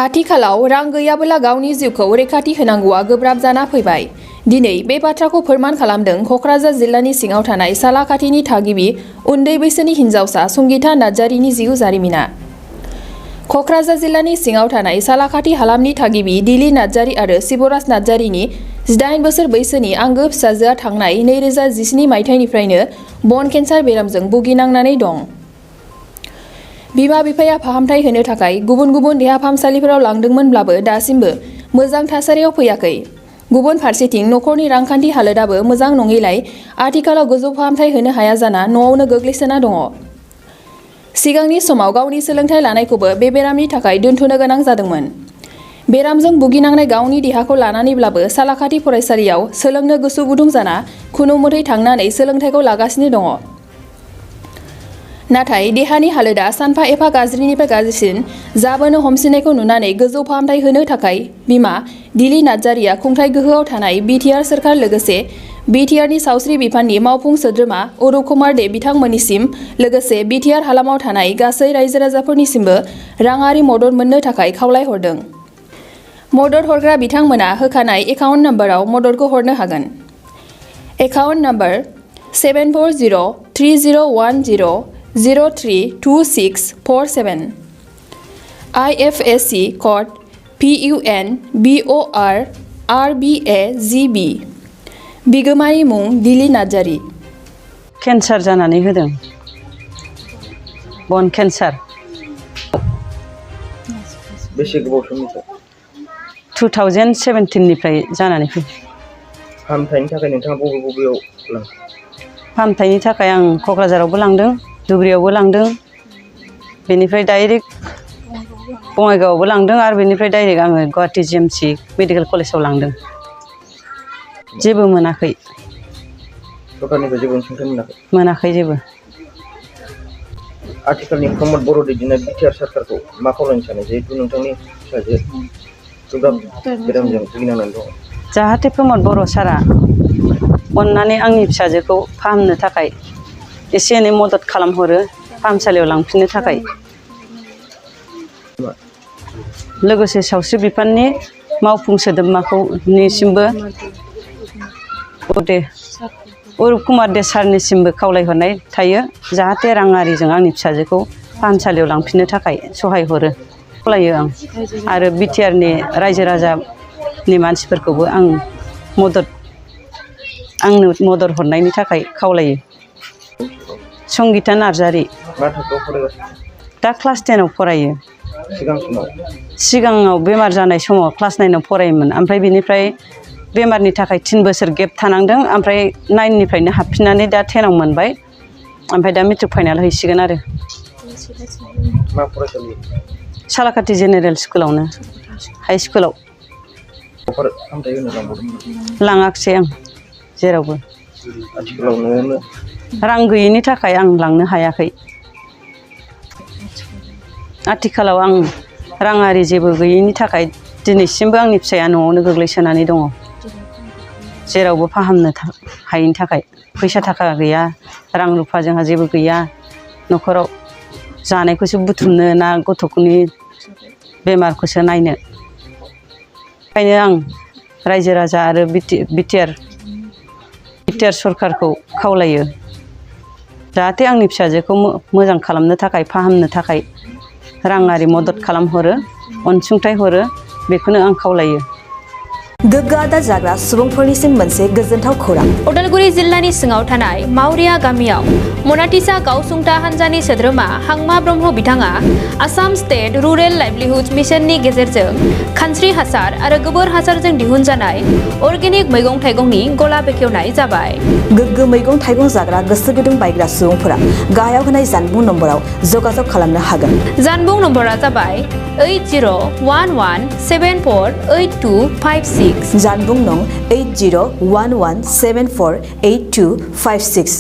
आथिखालाव रां गैयाबोला गावनि जिउखौ रैखाथि होनांगौआ गोब्राब जाना फैबाय। दिनै बे बाथ्राखौ फोरमान खालामदों क'क्राझार जिल्लानि सिङाव थानाय सालाकाथिनि थागिबि उन्दै बैसोनि हिनजावसा संगीता नार्जारीनि जिउ जारिमिना। क'क्राझार जिल्लानि सिङाव थानाय सालाकाथि हालामनि थागिबि दिलि नार्जारी आरो शिवराज नार्जारीनि 18 बोसोर बैसोनि आंगो फिसाजोआ थांनाय 2017 मायथाइनिफ्रायनो बन केन्सार बेरामजों भुगिनांनानै दं। बिमा-बिफाया फाहामथाय होनो थाखाय गुबुन गुबुन देहा फाहामसालिफोराव लांदोंमोनब्लाबो दासिमबो मोजां थासारियाव फैयाखै। गुबुन फारसेथिं नखरनि रांखान्थि हालोदाबो मोजां नङैलाय आथिखालाव गोजौ फाहामथाय होनो हाया जाना न'आवनो गोग्लैसोना दङ। सिगांनि समाव गावनि सोलोंथाय लानायखौबो बे बेरामनि थाखाय दोनथ'नो गोनां जादोंमोन। बेरामजों भुगिनांनाय गावनि देहाखौ लानानैब्लाबो सालाकाथि फरायसालियाव सोलोंनो गोसो गुदुं जाना खुनुमथै थांनानै सोलोंथायखौ लागासिनो दङ। नाथाय देहानि हालोदा सानफा एफा गाज्रिनिफ्राय गाज्रिसिन जाबोनो हमसिननायखौ नुनानै गोजौ फाहामथाय होनो थाखाय बिमा दिलि नार्जारीया खुंथाय गोहोआव थानाय बिटिआर सरकार लोगोसे बिटिआरनि सावस्रि बिफाननि मावफुं सोद्रोमा अरुप कुमार दे बिथांमोननिसिम लोगोसे बिटिआर हालामाव थानाय गासै रायजो राजाफोरनिसिमबो राङारि मदद मोननो थाखाय खावलायहरदों। मदद हरग्रा बिथांमोना होखानाय एकाउन्ट नम्बराव मददखौ हरनो हागोन। Account number 740100032647 IFSC code PUNBORRBAGB बिगोमानि मुं दिलि नार्जारी। केन्सार जानानै होदों, बन केन्सार। बेसे गोबाव समनिफ्राय? 2017 निफ्राय जानानै फैदों। फाहामथायनि थाखाय नोंथाङा बबेयाव लांखो? फाहामथायनि थाखाय आं क'क्राझारावबो लांदों, धुबुरियावबो लांदों, बेनिफ्राय डाइरेक्ट बङाइगावआवबो लांदों आरो बेनिफ्राय डाइरेक्ट आङो गुवाहाटि GMC मेडिकेल कलेजाव लांदों। जेबो मोनाखै। सरकारनिफ्राय जेबो अनसुंथाइ मोनाखै? मोनाखै जेबो। आथिखालनि प्रमद बर' दैदेननाय बिटिआर सरकारखौ मा खावलायनो सानो जिहेतु नोंथांनि फिसाजो गोब्राब बेरामजों भुगिनांनानै दङ? जाहाथे प्रमद बर' सारा अननानै आंनि फिसाजोखौ फाहामनो थाखाय एसे एनै मदद खालामहरो, फाहामसालियाव लांफिननो थाखाय। लोगोसे सावस्रि बिफाननि मावफुं सोद्रोमानिसिमबो अरुप कुमार दे सारनिसिमबो खावलायहरनाय थायो, जाहाथे राङारिजों आंनि फिसाजोखौ फाहामसालियाव लांफिननो थाखाय सहाय हरो खावलायो आं। आरो बिटिआरनि रायजो राजानि मानसिफोरखौबो आं आंनो मदद हरनायनि थाखाय खावलायो। संगीता नार्जारी। मा थाखोआव फरायगासिनो? दा क्लास 10 आव फरायो। सिगाङाव बेमार जानाय समाव क्लास 9 आव फरायोमोन, ओमफ्राय बेनिफ्राय बेमारनि थाखाय 3 बोसोर गेप थानांदों, ओमफ्राय 9 निफ्रायनो हाबफिननानै दा 10 आव मोनबाय, ओमफ्राय दा मेट्रिक फाइनाल हैसिगोन आरो। मा फरायसालि? सालाकाथि जेनेरेल स्कुलावनो, हाइ स्कुलाव। फाहामथाय होनो लांबावदोंमोन? लाङाखिसै आं जेरावबो। आथिखालाव न'आवनो? रां गैयिनि थाखाय आं लांनो हायाखै। आथिखालाव आं राङारि जेबो गैयिनि थाखाय दिनैसिमबो आंनि फिसाया न'आवनो गोग्लैसोनानै दङ, जेरावबो फाहामनो हायैनि थाखाय। फैसा थाखा गैया, रां रुफा जोंहा जेबो गैया न'खराव। जानायखौसो बुथुमनो ना गथ'फोरनि बेमारखौसो नायनो। ओंखायनो आं रायजो राजा आरो बिटिआर सरकारखौ खावलायो, जाहाथे आंनि फिसाजोखौ मोजां खालामनो थाखाय, फाहामनो थाखाय राङारि मदद खालामहरो, अनसुंथाइ हरो, बेखौनो आं खावलायो। गोग्गो आदार जाग्रा सुबुंफोरनिसिम मोनसे गोजोनथाव खौरां। उदालगुरि जिल्लानि सिङाव थानाय मावरिया गामियाव मनाटिसा गावसुंथा हान्जानि सोद्रोमा हांमा ब्रह्म बिथाङा आसाम स्टेट रुरेल लाइभलिहुड मिशननि गेजेरजों खानस्रि हासार आरो गोबोर हासारजों दिहुनजानाय अर्गेनिक मैगं थाइगंनि गला बेखेवनाय जाबाय। गोग्गो मैगं थाइगं जाग्रा गोसो गुदुं बायग्रा सुबुंफोरा गाहायाव होनाय जानबुं नम्बराव जगाजग खालामनो हागोन। जानबुं नम्बरा जाबाय 8011748256। जानबुं नं 8011748256।